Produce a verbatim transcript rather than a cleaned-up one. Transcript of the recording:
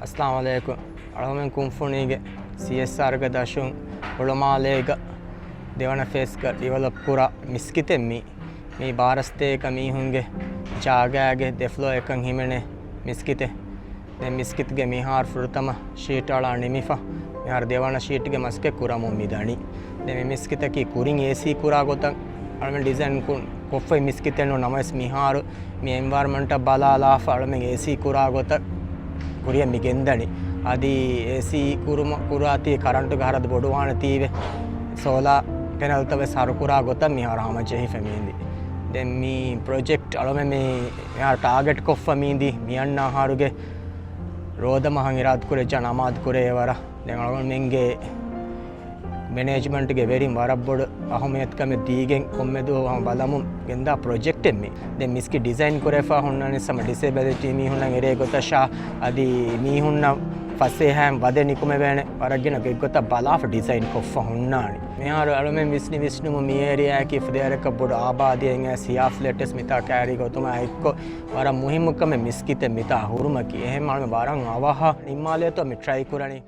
އައްސަލާމު ޢަލައިކުމް. އަޅުމެން ކުންފުނީގެ ސީއެސްއާރްގެ ދަށުން ހުޅުމާލޭގަ ދެވަނަ ފޭސްގަ ޑިވެލޮޕް ކުރާ މިސްކިތެއް މީ. މީ ބާރަސްތޭކަ މީހުންގެ ޖާގާގެ ދެފްލޯ އެކަން ހިމެނޭ މިސްކިތެއް. ދެން މިސްކިތުގެ މިހާރު ފުރަތަމަ ޝީޓް އަޅާ ނިމިފަ، މިހާރު ދެވަނަ ޝީޓްގެ މަސައްކަތް ކުރަމުން މިދަނީ. ދެން މި މިސްކިތަކީ ކުރިން އޭސީ ކުރާ ގޮތަށް އަޅުމެން ޑިޒައިން ކު-، ކޮށްފައި މިސްކިތެއް ނޫން. ނަމަވެސް މިހާރު މި އެންވަޔަރަމަންޓަށް ބަލާލާފަ އަޅުމެން އޭސީ ކުރާ ގޮތަށް ކުރިއަށް މި ގެންދަނީ. އަދި އޭސީ ކުރުމަ-، ކުރާތީ ކަރަންޓުގެ ހަރަދު ބޮޑުވާނެތީވެ، ސޯލާ ޕެނަލްތައް ވެސް ހަރުކުރާ ގޮތަށް މިހާރު ހަމަޖެހިފަ މީނދީ. ދެން މި ޕްރޮޖެކްޓް އަޅުމެން މި މިހާރު ޓާގެޓް ކޮށްފަ މީނދީ މިއަންނަ އަހަރުގެ ރޯދަމަހަށް އިރާދަކުރެއްވިއްޔާ ނަމާދު ކުރޭ ވަރަށް. ދެން އަޅުގަނޑުމެންގެ މެނޭޖްމަންޓްގެ ވެރިން ވަރަށް ބޮޑު އަހައްމިޔަތުކަމެއް ދީގެން ކޮންމެ ދުވަހު ހަމަ ބަލަމުން ގެންދާ ޕްރޮޖެކްޓެއް މީ. ދެން މިސްކިތް ޑިޒައިން ކުރެފަ ހުންނަނީ ހަމަ ޑިސޭބިލިޓީ މީހުންނަށް އެރޭ ގޮތަށާ އަދި މީހުންނަށް ފަސޭހައިން ވަދެ ނިކުމެވޭނެ ވަރަށް ގިނަ ގޮތްގޮތަށް ބަލާފަ ޑިޒައިން ކޮށްފަ ހުންނާނީ. މިހާރު އަޅުމެން ވިސްނި ވިސްނުމުން މި އޭރިއާއަކީ ފުދޭވަރަކަށް ބޮޑު އާބާދީއެއް އައިސް ހިޔާ ފްލެޓެސް މިތާ ކައިރި ގޮތުމާ އެއްކޮށް ވަރަށް މުހިއްމު ކަމެއް މިސްކިތެއް މިތާ ހުރުމަކީ. އެހެން އަޅުމެން ވަރަށް އަވަހަށް ނިންމާލޭތޯ މި ޓްރައި ކުރަނީ.